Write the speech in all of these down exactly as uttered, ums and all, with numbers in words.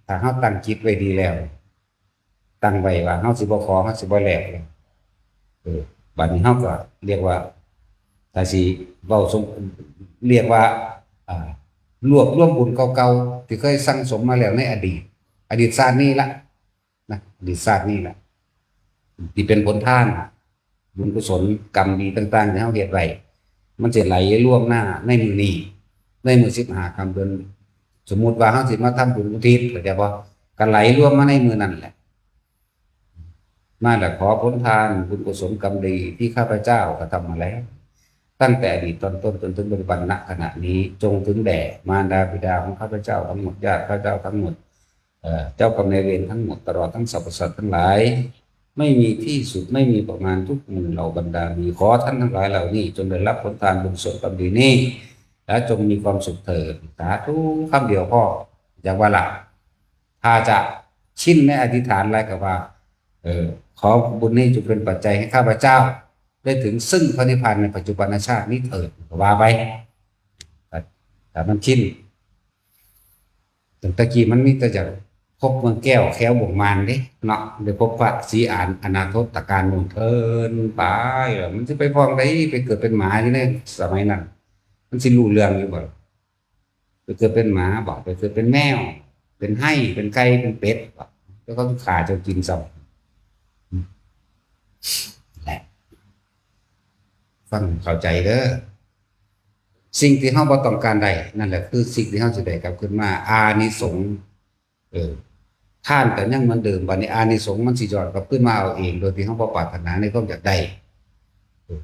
ถ้าเฮาตั้งจิตไว้ดีแล้ว ตั้งไว้ว่าเฮาสิบ่ขอ เฮาสิบ่แลกแล้ว เออ บัดนี้เฮาก็เรียกว่า ถ้าสิเว้าสม เรียกว่า อ่า รวบรวมบุญเก่าๆ ที่เคยสั่งสมมาแล้วในอดีต อดีตชาตินี้ละ นะ อดีตชาตินี้ละ ที่เป็นผลทาน บุญกุศลกรรมดีต่างๆ ที่เฮาเฮ็ดไว้ มันสิไหลรวมมาในมื้อนี้ ในมื้อสิบห้าค่ำเดือน สมมุติว่าเฮาสิมาทำบุญอุทิศ เข้าใจบ่ ก็ไหลรวมมาในมื้อนั้นแหละ มาแล้วขอผลทานบุญกุศลกรรมดีที่ข้าพเจ้ากระทำมาแล้ว ตั้งแต่อดีตตอนต้นจนถึงปัจจุบัน ณ ขณะนี้ จงถึงแด่มารดาบิดาของข้าพเจ้าทั้งหมด ญาติข้าพเจ้าทั้งหมด เอ่อ เจ้ากรรมนายเวรทั้งหมด ตลอดทั้งสรรพสัตว์ทั้งหลาย ไม่มีที่สุด ไม่มีประมาณ ทุกหมู่เหล่าบรรดา มี ขอท่านทั้งหลายเหล่านี้ จงได้รับผลทานบุญกุศลกรรมดีนี้ และจงมีความสุขเถิด สาธุ คำเดียวพอ อยากว่าละ ถ้าจะชินในอธิษฐานอะไรก็ว่า เออ ขอบุญนี้จงเป็นปัจจัยให้ข้าพเจ้า ได้ถึงซึ่งพระนิพพานในปัจจุบันชาตินี้เถิด ก็ว่าไป แต่ แต่มันชิน ตั้งแต่กี้มันมีแต่จะพบเมืองแก้วแคว้นบ่วงมานเด้เนาะ ได้พบพระศรีอาน อนาถตการโน่นเทินไป แล้วมันสิไปพ้องใด ไปเกิดเป็นหมาอยู่ในสมัยนั้น มันสิรู้เรื่องอยู่บ่ ไปเกิดเป็นหมาบ่ ไปเกิดเป็นแมว เป็นไฮ่ เป็นไก่ เป็นเป็ดบ่ แล้วก็ฆ่าเจ้ากินซ้ำ แหละ ฟังเข้าใจเด้อ สิ่งที่เฮาบ่ต้องการได้ นั่นแหละคือสิ่งที่เฮาสิได้กลับคืนมา อานิสงส์ เออ ทานก็ยังเหมือนเดิม บัดนี้อานิสงส์มันสิย้อนกลับคืนมาเอาเอง โดยที่เฮาบ่ปรารถนาในความอยากได้ เออ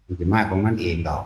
มันสิมาของมันเองดอก